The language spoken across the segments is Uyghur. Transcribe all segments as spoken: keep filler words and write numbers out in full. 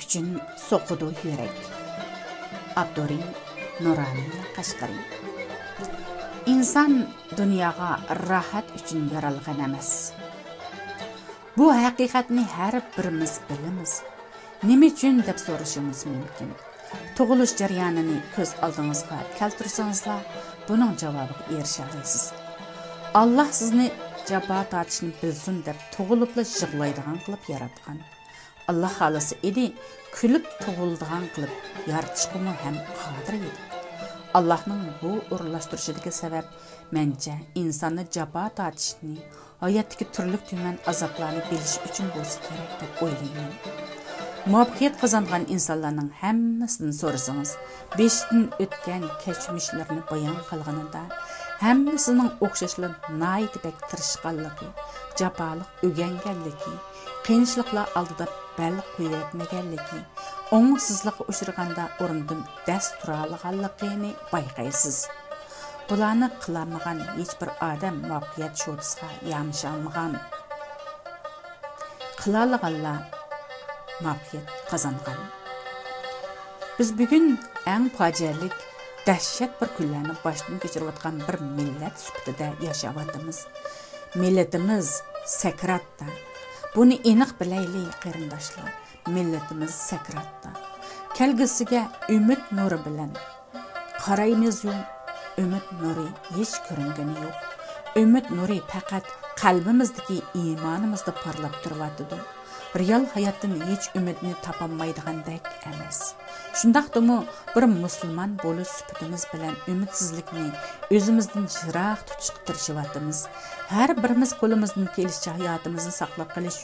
ئۈچۈن سوقىدۇ يۈرەك. ئاپتورى: نۇرانىيە قەشقىرى. ئىنسان دۇنياغا راھەت ئۈچۈن يارالغان ئەمەس. بۇ ھەقىقەتنى ھەر بىرىمىز بىلىمىز. نېمە ئۈچۈن دەپ سورىشىڭىز مۇمكىن. تۇغۇلۇش جەريانىنى كۆز ئالدىڭىزغا كەلتۈرسىڭىزلا، بۇنىڭ جاۋابىغا ئېرىشەلەيسىز. ئاللاھ سىزنى جاپا تارتىشنى بىلسۇن دەپ تۇغۇلۇپلا يىغلايدىغان قىلىپ ياراتقان. ئاللاھ خالىسا ئىدى، كۈلۈپ تۇغۇلىدىغان قىلىپ يارىتىشقىمۇ ھەم قادىر ئىدى. ئاللاھنىڭ بۇ ئورۇنلاشتۇرۇشىدىكى سەۋەب، مەنچە، ئىنساننى جاپا تارتىشنى، ھاياتتىكى تۈرلۈك تۈمەن ئازابلارنى بىلىشى ئۈچۈن بولسا كېرەك دەپ ئويلايمەن. مۇۋەپپەقىيەت قازانغان ئىنسانلارنىڭ ھەممىسىدىن سورىسىڭىز، بېشىدىن ئۆتكەن كەچمىشلىرىنى بايان قىلغىنىدا، ھەممىسىنىڭ ئوخشاشلا ناھايىتى بەك تىرىشقانلىقى، جاپالىق ئۆگەنگەنلىكى، قىيىنچىلىقلار ئالدىدا بەل قويۇۋەتمىگەنلىكى، ئوڭۇشسىزلىققا ئۇچرىغاندا ئورنىدىن دەس تۇرالىغانلىقىنى بايقايسىز. بۇلارنى قىلالمىغان ھېچبىر ئادەم مۇۋەپپەقىيەت شودىسىغا يامىشالمىغان. قىلالىغانلار مۇۋەپپەقىيەت قازانغان. بىز بۈگۈن ئەڭ پاجىئەلىك، دەھشەت بىر كۈنلەرنى باشتىن كەچۈرۈۋاتقان بىر مىللەت سۈپىتىدە ياشاۋاتىمىز. مىللىتىمىز سەكراتتا. بۇنى ئېنىق بىلەيلى، قېرىنداشلار. مىللىتىمىز سەكراتتا. كەلگۈسىگە ئۈمىد نۇرى بىلەن قارايمىزيۇ، ئۈمىد نۇرى ھېچ كۆرۈنگىنى يوق. ئۈمىد نۇرى پەقەت قەلبىمىزدىكى ئىمانىمىزدا پارلاپ تۇرۇۋاتىدۇ. رېئال ھاياتتىن ھېچ ئۈمىدنى تاپالمايدىغاندەك ئەمەس. شۇنداقتىمۇ، بىر مۇسۇلمان بولۇش سۈپىتىمىز بىلەن ئۈمىدسىزلىكنى ئۆزىمىزدىن يىراق تۇتۇشقا تىرىشىۋاتىمىز. ھەر بىرىمىز قولىمىزدىن كېلىشىچە ھاياتىمىزنى ساقلاپ قېلىش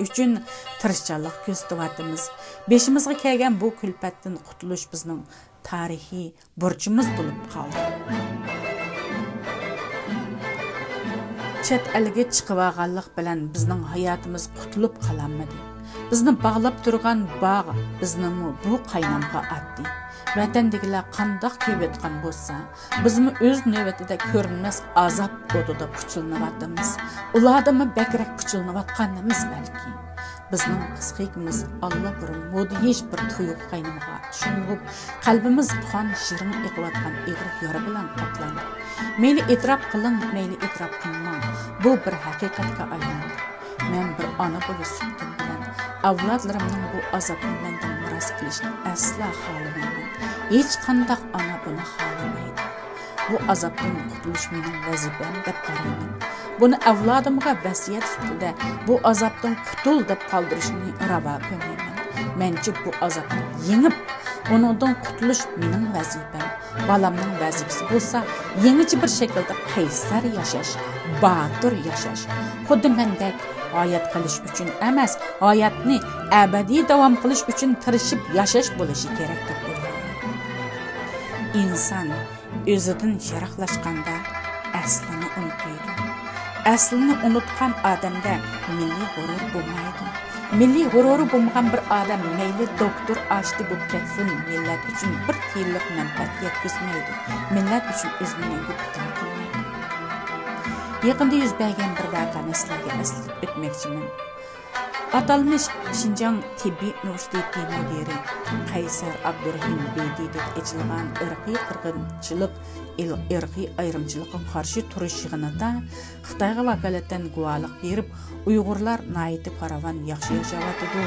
ئۈچۈن تىرىشچانلىق كۆرسىتىۋاتىمىز. بېشىمىزغا كەلگەن بۇ كۈلپەتتىن قۇتۇلۇش بىزنىڭ تارىخىي بۇرچىمىز بولۇپ قالدى. چەت ئەلگە چىقىۋالغانلىق بىلەن بىزنىڭ ھاياتىمىز قۇتۇلۇپ قالالمىدى. بىزنى باغلاپ تۇرغان باغ بىزنىمۇ بۇ قاينامغا ئاتتى. ۋەتەندىكىلەر قانداق كۆيۈۋاتقان بولسا، بىزمۇ ئۆز نۆۋىتىدە كۆرۈنمەس ئازاب ئوتىدا پۇچىلىنىۋاتىمىز. ئۇلاردىنمۇ بەكرەك پۇچىلىنىۋاتقانمىز بەلكى. بىزنىڭ پىسخىكىمىز ئاللىبۇرۇن مۇدھىش بىر تۇيغۇ قاينىمىغا شۇڭغۇپ، قەلبىمىز قان شىرىڭ ئېقىۋاتقان ئېغىر يارا بىلەن قاپلاندى. مەيلى ئېتىراپ قىلىڭ، مەيلى ئېتىراپ قىلماڭ، بۇ بىر ھەقىقەتكە ئايلاندى. مەن بىر ئانا بولۇش سۈپىتىم بىلەن ئەۋلادلىرىمنىڭ بۇ ئازابنى مەندىن مىراس قىلىشىنى ئەسلا خالىمايمەن. ھېچقانداق ئانا بۇنى خالىمايدۇ. بۇ ئازابتىن قۇتۇلۇش مېنىڭ ۋەزىپەم دەپ قارايمەن. بۇنى ئەۋلادىمغا ۋەسىيەت سۈپىتىدە بۇ ئازابتىن قۇتۇل دەپ قالدۇرۇشنى راۋا كۆرمەيمەن. مەنچە بۇ ئازابنى يېڭىپ، ئۇنىڭدىن قۇتۇلۇش مېنىڭ ۋەزىپەم. بالامنىڭ ۋەزىپىسى بولسا يېڭىچە بىر شەكىلدە قەيسەر ياشاش، باتۇر ياشاش. خۇددى مەندەك ھايات قېلىش ئۈچۈن ئەمەس، ھاياتنى ئەبەدىي داۋام قىلىش ئۈچۈن تىرىشىپ ياشاش بولۇشى كېرەك دەپ ئويلايمەن. ئىنسان ئۆزىدىن يىراقلاشقاندا ئەسلىنى ئۇنتۇيدۇ. ئەسلىنى ئۇنتقان ئادەمدە مىللىي غۇرۇر بولمايدۇ. مىللىي غۇرۇرى بولمىغان بىر ئادەم مەيلى دوكتور، ئاشتى بولۇپ كەتسۇن، مىللەت ئۈچۈن بىر تىيىنلىق مەنپەئەت يەتكۈزمەيدۇ. مىللەت ئۈچۈن ئۆزىنى مەڭگۈ پىدا قىلمايدۇ. يېقىندا يۈز بەرگەن بىر ۋەقەنى سىلەرگە ئەسلىتىپ ئۆتمەكچىمەن. ئاتالمىش شىنجاڭ تېببىي ئۇنىۋېرسىتېتى مۇدىرى قەيسەر ئابدۇرېھىم بېدى دەپ ئېچىلغان ئىرقىي قىرغىنچىلىق، ئىل-، ئىرقىي ئايرىمچىلىققا قارشى تۇرۇش يىغىنىدا خىتايغا ۋاكالىتەن گۇۋاھلىق بېرىپ، ئۇيغۇرلار ناھايىتى پاراۋان ياخشى ياشاۋاتىدۇ،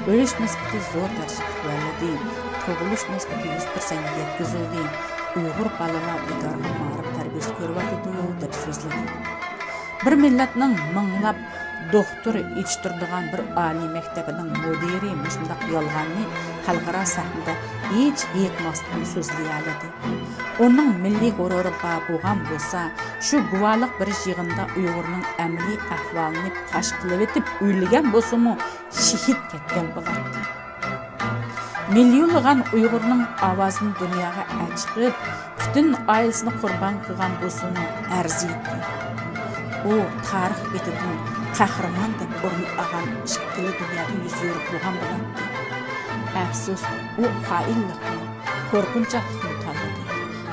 ئۆلۈش نىسبىتى زور دەرىجىدە تۆۋەنلىدى، تۇغۇلۇش نىسبىتى يۈز پىرسەنتكە يەتكۈزۈلدى، ئۇيغۇر بالىلار بىكارغا مائارىپ تەربىيەسى كۆرۈۋاتىدۇ، دەپ سۆزلىدى. بىر مىللەتنىڭ مىڭلاپ دوختۇر يېتىشتۈرىدىغان بىر ئالىي مەكتىپىنىڭ مۇدىرى مۇشۇنداق يالغاننى خەلقئارا سەھنىدە ھېچ ھېيىقماستىن سۆزلىيەلىدى. ئۇنىڭ مىللىي غۇرۇرى بار بولغان بولسا، شۇ گۇۋاھلىق بېرىش يىغىنىدا ئۇيغۇرنىڭ ئەمەلىي ئەھۋالىنى پاش قىلىۋېتىپ ئۆلگەن بولسىمۇ، شېھىت كەتكەن بولاتتى. مىليونلىغان ئۇيغۇرنىڭ ئاۋازىنى دۇنياغا ئەچىقىپ، پۈتۈن ئائىلىسىنى قۇربان قىلغان بولسىمۇ ئەرزىيتتى. ئۇ تارىخ بېتىدىن قەھرىمان دەپ ئورۇن ئالغان ئىككىلا دۇنيادا يۈز يورۇق بولغان بولاتتى. ئەپسۇس، ئۇ خائىنلىقنى، قورقۇنچاقلىقنى تاللىدى.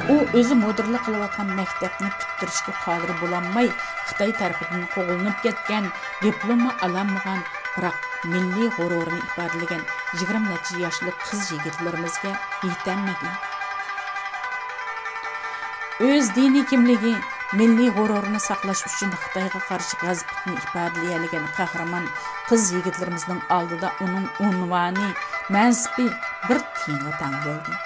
ئۇ ئۆزى مۇدىرلىق قىلىۋاتقان مەكتەپنى پۈتتۈرۈشكە قادىر بولالماي، خىتاي تەرىپىدىن قوغلىنىپ كەتكەن، دىپلوممۇ ئالالمىغان، بىراق مىللىي غۇرۇرىنى ئىپادىلىگەن يىگىرمە نەچچە ياشلىق قىز-يىگىتلىرىمىزگە يېتەلمىدى. ئۆز دىنىي كىملىكى، مىللىي غۇرۇرىنى ساقلاش ئۈچۈن خىتايغا قارشى غەزىپىنى ئىپادىلىيەلىگەن قەھرىمان قىز-يىگىتلىرىمىزنىڭ ئالدىدا ئۇنىڭ ئۇنۋانى، مەنسىپى بىر تىيىنغا تەڭ بولدى.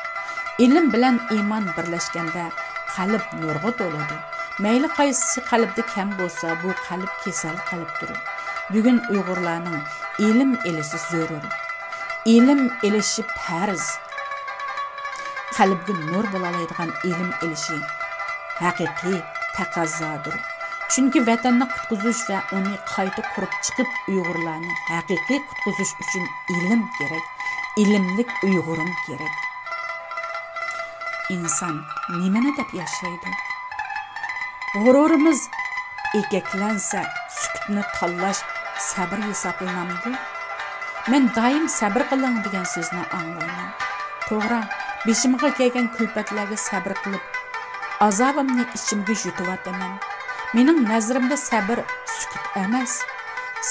ئىلىم بىلەن ئىمان بىرلەشكەندە، قەلب نۇرغا تولىدۇ. مەيلى قايسى قەلبتە كەم بولسا، بۇ قەلب كېسەل قەلبتۇر. بۈگۈن ئۇيغۇرلارنىڭ ئىلىم ئېلىشى زۆرۈر. ئىلىم ئېلىشى پەرز. قەلبىگە نۇر بولالايدىغان ئىلىم ئېلىشى ھەقىقىي تەقەززادۇر. چۈنكى ۋەتەننى قۇتقۇزۇش ۋە ئۇنى قايتا قۇرۇپ چىقىپ، ئۇيغۇرلارنى ھەقىقىي قۇتقۇزۇش ئۈچۈن ئىلىم كېرەك. ئىلىملىك ئۇيغۇرۇم كېرەك. ئىنسان نېمىنى دەپ ياشايدۇ؟ غۇرۇرىمىز ئېگەكلەنسە، سۈكۈتنى تاللاش سەبرى ھېسابلىنامدۇ؟ مەن دائىم «سەبرى قىلىڭ» دېگەن سۆزنى ئاڭلايمەن. توغرا، بېشىمغا كەلگەن كۈلپەتلەرگە سەبرى قىلىپ، ئازابىمنى ئىچىمگە يۇتۇۋاتىمەن. مېنىڭ نەزىرىمدە سەبرى سۈكۈت ئەمەس.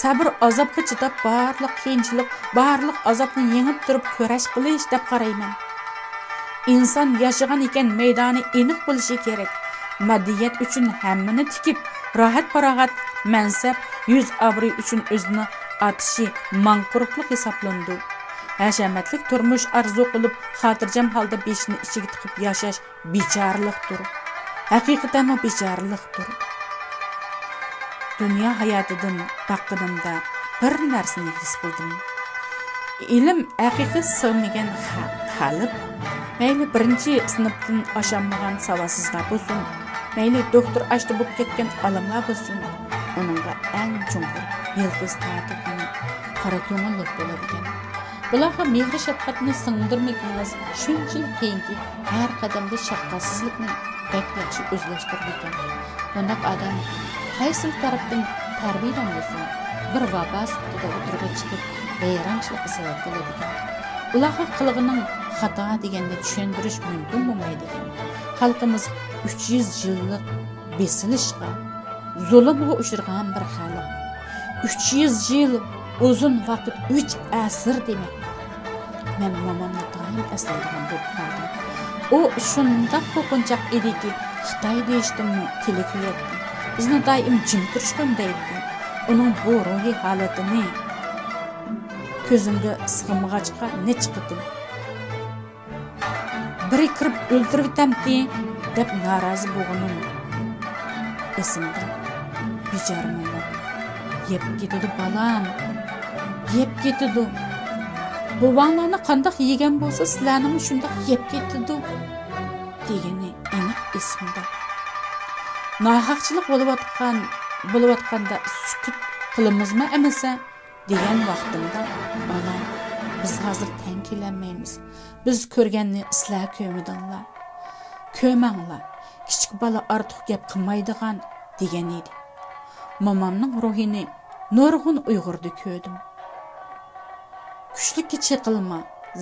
سەبرى ئازابقا چىداپ، بارلىق قىيىنچىلىق، بارلىق ئازابنى يېڭىپ تۇرۇپ كۈرەش قىلىش دەپ قارايمەن. ئىنسان ياشىغان ئىكەن، مەيدانى ئېنىق بولۇشى كېرەك. ماددىيەت ئۈچۈن ھەممىنى تىكىپ، راھەت-پاراغەت، مەنسەپ، يۈز-ئابرۇي ئۈچۈن ئۆزىنى ئاتىشى ماڭقۇرتلۇق ھېسابلىنىدۇ. ھەشەمەتلىك تۇرمۇش ئارزۇ قىلىپ، خاتىرجەم ھالدا بېشىنى ئىچىگە تىقىپ ياشاش بىچارىلىقتۇر. ھەقىقەتەنمۇ بىچارىلىقتۇر. دۇنيا ھاياتىدىن باققىنىمدا بىر نەرسىنى ھېس قىلدىم. ئىلىم ھەقىقىي سىڭمىگەن خە-، قەلب، مەيلى بىرىنچى سىنىپتىن ئاشالمىغان ساۋاتسىزلار بولسۇن، مەيلى دوكتور ئاشتا بولۇپ كەتكەن ئالىملار بولسۇن، ئۇنىڭغا ئەڭ چوڭقۇر يىلتىز تارتىدىغىنى قارا كۆڭۈللۈك بولىدىكەن. بۇلارغا مېھرى-شەپقەتنى سىڭدۈرمىكىڭىز شۇنچىلىك قىيىنكى، ھەر قەدەمدە شەپقەتسىزلىكنى بەك ياخشى ئۆزلەشتۈرىدىكەن. بۇنداق ئادەم قايسىلا تەرەپتىن تەربىيەلەنمىسۇن، بىر ۋابا سۈپىتىدە ئوتتۇرىغا چىقىپ، ۋەيرانچىلىققا سەۋەب بولىدىكەن. ئۇلارغا قىلغىنىڭ خاتا دېگەننى چۈشەندۈرۈش مۇمكىن بولمايدىكەن. خەلقىمىز ئۈچ يۈز يىللىق بېسىلىشقا، زۇلۇمغا ئۇچرىغان بىر خەلق. ئۈچ يۈز يىل ئۇزۇن ۋاقىت، ئۈچ ئەسىر دېمەك. مەن مومامنى دائىم ئەسلەيدىغان بولۇپ قالدىم. ئۇ شۇنداق قورقۇنچاق ئىدىكى، خىتاي دېيىشتىنمۇ تىلى كۆيەتتى. بىزنى دائىم جىم تۇرۇشقا ئۈندەيتتى. ئۇنىڭ بۇ روھىي ھالىتىنى كۆزۈمگە سىغمىغاچقا نەچچە قېتىم بىرى كىرىپ ئۆلتۈرۈۋېتەمتى دەپ نارازى بولغىنىم ئېسىمدە. بىچارە مومام، «يەپ كېتىدۇ بالام، يەپ كېتىدۇ. بوۋاڭلارنى قانداق يېگەن بولسا، سىلەرنىمۇ شۇنداق يەپ كېتىدۇ» دېگىنى ئېنىق ئېسىمدە. ناھەقچىلىق بولۇۋاتقان، بولۇۋاتقاندا سۈكۈت قىلىمىزمۇ ئەمىسە؟ دېگەن ۋاقتىمدا، بالام، بىز ھازىر تەڭ كېلەلمەيمىز. بىز كۆرگەننى سىلەر كۆرمىدىڭلار. كۆرمەڭلار، كىچىك بالا ئارتۇق گەپ قىلمايدىغان، دېگەن ئىدى. مومامنىڭ روھىنى نۇرغۇن ئۇيغۇردا كۆردۈم. «كۈچلۈككە چېقىلما،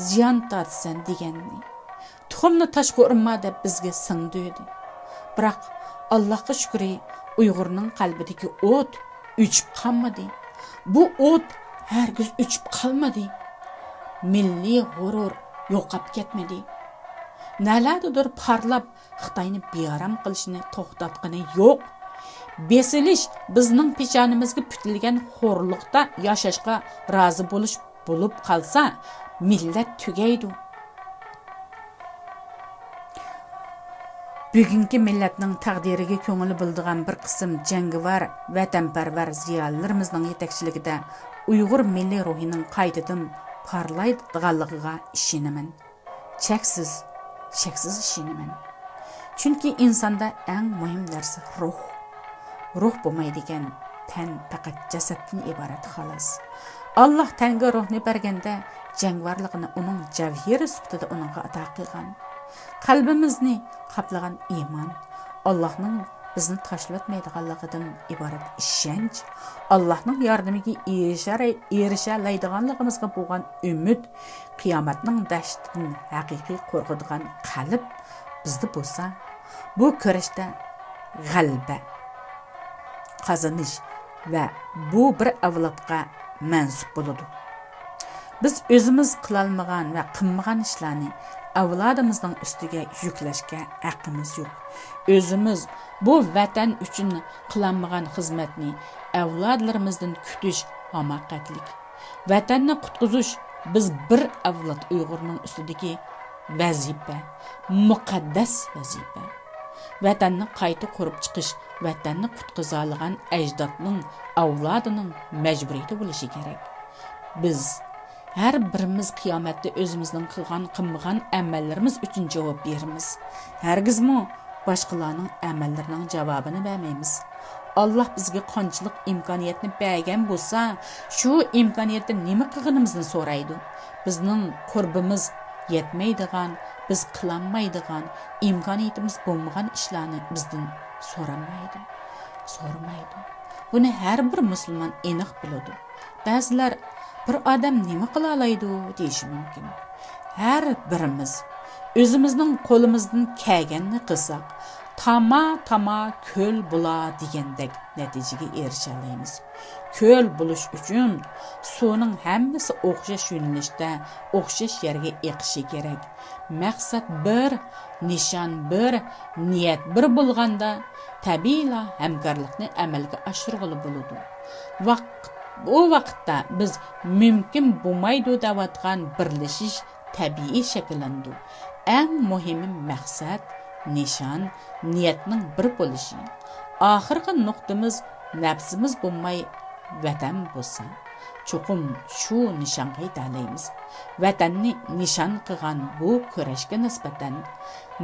زىيان تارتىسەن» دېگەننى، «تۇخۇمنى تاشقا ئۇرما» دەپ بىزگە سىڭدۈردى. بىراق، ئاللاھقا شۈكرى، ئۇيغۇرنىڭ قەلبىدىكى ئوت ئۆچۈپ قالمىدى. بۇ ئوت ھەرگىز ئۆچۈپ قالمىدى. مىللىي غۇرۇر يوقاپ كەتمىدى. نەلەردىدۇر پارلاپ، خىتاينى بىئارام قىلىشنى توختاتقىنى يوق. بېسىلىش بىزنىڭ پېشانىمىزگە پۈتۈلگەن خورلۇقتا ياشاشقا رازى بولۇش بولۇپ قالسا، مىللەت تۈگەيدۇ. بۈگۈنكى مىللەتنىڭ تەقدىرىگە كۆڭۈل بۆلىدىغان بىر قىسىم جەڭگىۋار، ۋەتەنپەرۋەر زىيالىيلىرىمىزنىڭ يېتەكچىلىكىدە ئۇيغۇر مىللىي روھىنىڭ قايتىدىن پارلايدىغانلىقىغا ئىشىنىمەن. چەكسىز، چەكسىز ئىشىنىمەن. چۈنكى ئىنساندا ئەڭ مۇھىم نەرسە روھ. روھ بولمايدىكەن، تەن پەقەت جەسەتتىن ئىبارەت، خالاس. ئاللاھ تەنگە روھنى بەرگەندە، جەڭگىۋارلىقنى ئۇنىڭ جەۋھىرى سۈپىتىدە ئۇنىڭغا ئاتا قىلغان. قەلبىمىزنى قاپلىغان ئىمان، ئاللاھنىڭ بىزنى تاشلىۋەتمەيدىغانلىقىدىن ئىبارەت ئىشەنچ، ئاللاھنىڭ ياردىمىگە ئېرىشەلەي-، ئېرىشەلەيدىغانلىقىمىزغا بولغان ئۈمىد، قىيامەتنىڭ دەھشىتىدىن ھەقىقىي قورقىدىغان قەلب بىزدە بولسا، بۇ كۈرەشتە غەلىبە قازىنىش ۋە بۇ بىر ئەۋلادقا مەنسۇپ بولىدۇ. بىز ئۆزىمىز قىلالمىغان ۋە قىلمىغان ئىشلارنى ئەۋلادىمىزنىڭ ئۈستىگە يۈكلەشكە ھەققىمىز يوق. ئۆزىمىز بۇ ۋەتەن ئۈچۈن قىلالمىغان خىزمەتنى ئەۋلادلىرىمىزدىن كۈتۈش ھاماقەتلىك. ۋەتەننى قۇتقۇزۇش بىز بىر ئەۋلاد ئۇيغۇرنىڭ ئۈستىدىكى ۋەزىپە، مۇقەددەس ۋەزىپە. ۋەتەننى قايتا قۇرۇپ چىقىش ۋەتەننى قۇتقۇزالىغان ئەجدادنىڭ ئەۋلادىنىڭ مەجبۇرىيىتى بولۇشى كېرەك. بىز ھەر بىرىمىز قىيامەتتە ئۆزىمىزنىڭ قىلغان، قىلمىغان ئەمەللىرىمىز ئۈچۈن جاۋاب بېرىمىز. ھەرگىزمۇ باشقىلارنىڭ ئەمەللىرىنىڭ جاۋابىنى بەرمەيمىز. ئاللاھ بىزگە قانچىلىك ئىمكانىيەتنى بەرگەن بولسا، شۇ ئىمكانىيەتتە نېمە قىلغىنىمىزنى سورايدۇ. بىزنىڭ قۇربىمىز يەتمەيدىغان، بىز قىلالمايدىغان، ئىمكانىيىتىمىز بولمىغان ئىشلارنى بىزدىن سورىمايدۇ، سورىمايدۇ. بۇنى ھەر بىر مۇسۇلمان ئېنىق بىلىدۇ. بەزىلەر، «بىر ئادەم نېمە قىلالايدۇ؟» دېيىشى مۇمكىن. ھەر بىرىمىز ئۆزىمىزنىڭ قولىمىزدىن كەلگەننى قىلساق، «تاما، تاما، كۆل بولا» دېگەندەك نەتىجىگە ئېرىشەلەيمىز. كۆل بولۇش ئۈچۈن سۇنىڭ ھەممىسى ئوخشاش يۆنىلىشتە، ئوخشاش يەرگە ئېقىشى كېرەك. مەقسەت بىر، نىشان بىر، نىيەت بىر بولغاندا، تەبىئىيلا ھەمكارلىقنى ئەمەلگە ئاشۇرغىلى بولىدۇ. ۋاق-، بۇ ۋاقىتتا بىز مۇمكىن بولمايدۇ دەۋاتقان بىرلىشىش تەبىئىي شەكىللىنىدۇ. ئەڭ مۇھىمى مەقسەت، نىشان، نىيەتنىڭ بىر بولۇشى. ئاخىرقى نۇقتىمىز نەپسىمىز بولماي ۋەتەن بولسا، چوقۇم شۇ نىشانغا يېتەلەيمىز. ۋەتەننى نىشان قىلغان بۇ كۈرەشكە نىسبەتەن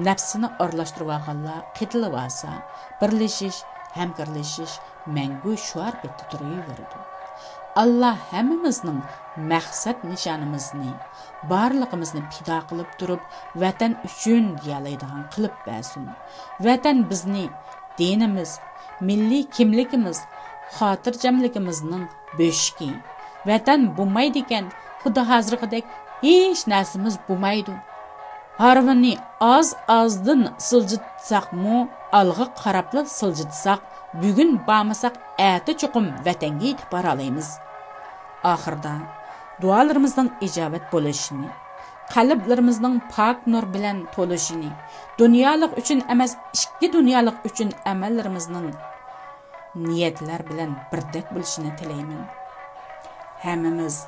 نەپسىنى ئارىلاشتۇرۇۋالغانلار قېتىلىۋالسا، بىرلىشىش، ھەمكارلىشىش مەڭگۈ شوئار پېتى تۇرۇۋېرىدۇ. ئاللا ھەممىمىزنىڭ مەقسەت نىشانىمىزنى، بارلىقىمىزنى پىدا قىلىپ تۇرۇپ، ۋەتەن ئۈچۈن دېيەلەيدىغان قىلىپ بەرسۇن. ۋەتەن بىزنى دىنىمىز، مىللىي كىملىكىمىز، خاتىرجەملىكىمىزنىڭ بۆشۈكى. ۋەتەن بولمايدىكەن، خۇددى ھازىرقىدەك ھېچ نەرسىمىز بولمايدۇ. ھارۋىنى ئاز-ئازدىن سىلجىتساقمۇ، ئالغا قاراپلا سىلجىتساق، بۈگۈن بارمىساق، ئەتە چوقۇم ۋەتەنگە يېتىپ بارالايمىز. ئاخىرىدا، دۇئالىرىمىزنىڭ ئىجابەت بولۇشىنى، قەلبلىرىمىزنىڭ پاك نۇر بىلەن تولۇشىنى، دۇنيالىق ئۈچۈن ئەمەس، ئىچكى دۇنيالىق ئۈچۈن ئەمەللىرىمىزنىڭ نىيەتلەر بىلەن بىردەك بولۇشىنى تىلەيمەن. ھەممىمىز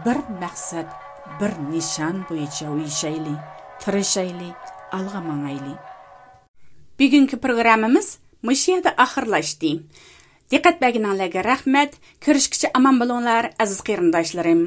بىر مەقسەت، بىر نىشان بويىچە ئۇيۇشايلى، تىرىشايلى، ئالغا ماڭايلى. بۈگۈنكى پروگراممىمىز مۇشۇ يەردە ئاخىرلاشتى. دىققەت بەرگىنىڭلارغا رەھمەت. كۆرۈشكىچە ئامان بولۇڭلار، ئەزىز قېرىنداشلىرىم.